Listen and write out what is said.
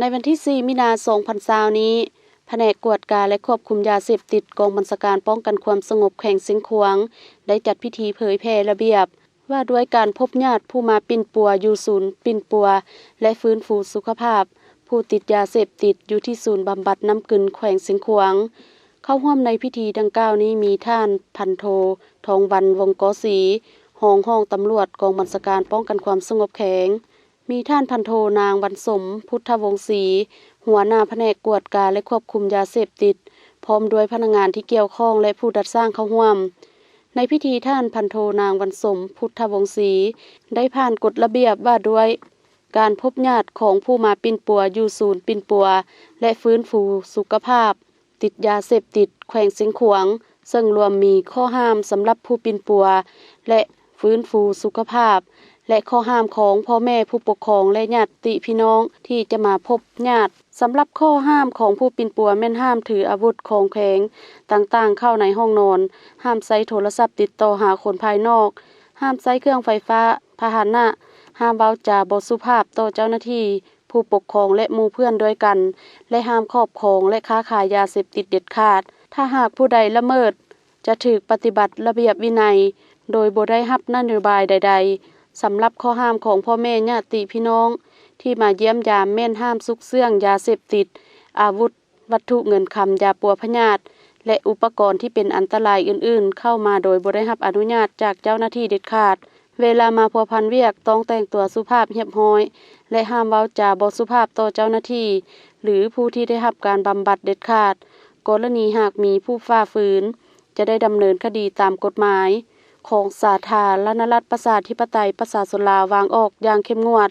ໃນວັນທີສີ່ ມີນາ ສອງພັນຊາວນີ້, ພະແນກກວດກາ ແລະ ຄວບຄຸມຢາເສບຕິດ ກອງບັນຊາການປ້ອງກັນຄວາມສະຫງົບແຂວງຊຽງຂວາງ ໄດ້ຈັດພິທີເຜີຍແຜ່ລະບຽບວ່າດ້ວຍການພົບຍາດຜູ້ມາປິ່ນປົວຢູ່ສູນປິ່ນປົວ ແລະ ຟື້ນຟູສຸຂະພາບຜູ້ຕິດຢາເສບຕິດ ຢູ່ທີ່ສູນບຳບັດນ້ຳກຶນ ແຂວງຊຽງຂວາງ. ເຂົ້າຮ່ວມໃນພິທີດັ່ງກ່າວນີ້ມີທ່ານພັນໂທ ທອງວັນ ວົງກໍສີ, ຮອງຫ້ອງຕຳຫຼວດກອງບັນຊາການປ້ອງກັນຄວາມສະຫງົບແຂວງ, ມີທ່ານພັນໂທ ນາງ ວັນສົມ ພຸດທະວົງສີ, ຫົວໜ້າພະແນກກວດກາ ແລະ ຄວບຄຸມຢາເສບຕິດ, ພ້ອມດ້ວຍພະນັກງານທີ່ກ່ຽວຂ້ອງ ແລະ ຜູ້ຈັດສ້າງເຂົ້າຮ່ວມ. ໃນພິທີ, ທ່ານພັນໂທ ນາງ ວັນສົມ ພຸດທະວົງສີ ໄດ້ຜ່ານກົດລະບຽບວ່າດ້ວຍການພົບຍາດຂອງຜູ້ມາປິ່ນປົວຢູ່ສູນປິ່ນປົວ ແລະ ຟື້ນຟູສຸຂະພາບ ຕິດຢາເສບຕິດແຂວງຊຽງຂວາງ, ເຊິ່ງລວມມີຂໍ້ຫ້າມສຳລັບຜູ້ປິ່ນປົວ ແລະ ຟື້ນຟູສຸຂະພາບ ແລະ ຂໍ້ຫ້າມຂອງພໍ່ແມ່ຜູ້ປົກຄອງ ແລະ ຍາດຕິພີ່ນ້ອງທີ່ຈະມາພົບຍາດ. ສຳລັບຂໍ້ຫ້າມຂອງຜູ້ປິ່ນປົວແມ່ນຫ້າມຖືອາວຸດຂອງແຂວງຕ່າງໆເຂົ້າໃນຫ້ອງນອນ, ຫ້າມໃຊ້ໂທລະສັບຕິດຕໍ່ຫາຄົນພາຍນອກ, ຫ້າມໃຊ້ເຄື່ອງໄຟຟ້າ, ພາຫະນະ, ຫ້າມເວົ້າຈາບໍ່ສຸພາບຕໍ່ເຈົ້າໜ້າທີ່, ຜູ້ປົກຄອງ ແລະ ໝູ່ເພື່ອນດ້ວຍກັນ ແລະ ຫ້າມຄອບຄອງ ແລະ ຄ້າຂາຍຢາເສບຕິດເດັດຂາດ. ຖ້າຫາກຜູ້ໃດລະເມີດ ຈະຖືກປະຕິບັດລະບຽບວິໄນ ໂດຍບໍ່ໄດ້ຮັບນະໂຍບາຍໃດໆ. ສຳລັບຂໍ້ຫ້າມຂອງພໍ່ແມ່ຍາດຕິພີ່ນ້ອງທີ່ມາຢ້ຽມຢາມ ແມ່ນຫ້າມຊຸກເຊື່ອງຢາເສບຕິດ, ອາວຸດ, ວັດຖຸເງິນຄຳ, ຢາປົວພະຍາດ ແລະ ອຸປະກອນທີ່ເປັນອັນຕະລາຍອື່ນໆ ເຂົ້າມາໂດຍບໍ່ໄດ້ຮັບອະນຸຍາດຈາກເຈົ້າໜ້າທີ່ເດັດຂາດ. ເວລາມາພົວພັນວຽກ ຕ້ອງແຕ່ງຕົວສຸພາບຮຽບຮ້ອຍ ແລະ ຫ້າມເວົ້າຈາບໍ່ສຸພາບຕໍ່ເຈົ້າໜ້າທີ່ ຫຼື ຜູ້ທີ່ໄດ້ຮັບການບຳບັດເດັດຂາດ. ກໍລະນີຫາກມີຜູ້ຝ່າຝືນ ຈະໄດ້ດຳເນີນຄະດີຕາມກົດໝາຍຂອງສາທາລະນະລັດ ປະຊາທິປະໄຕ ປະຊາຊົນລາວວາງອອກຢ່າງເຂັ້ມງວດ.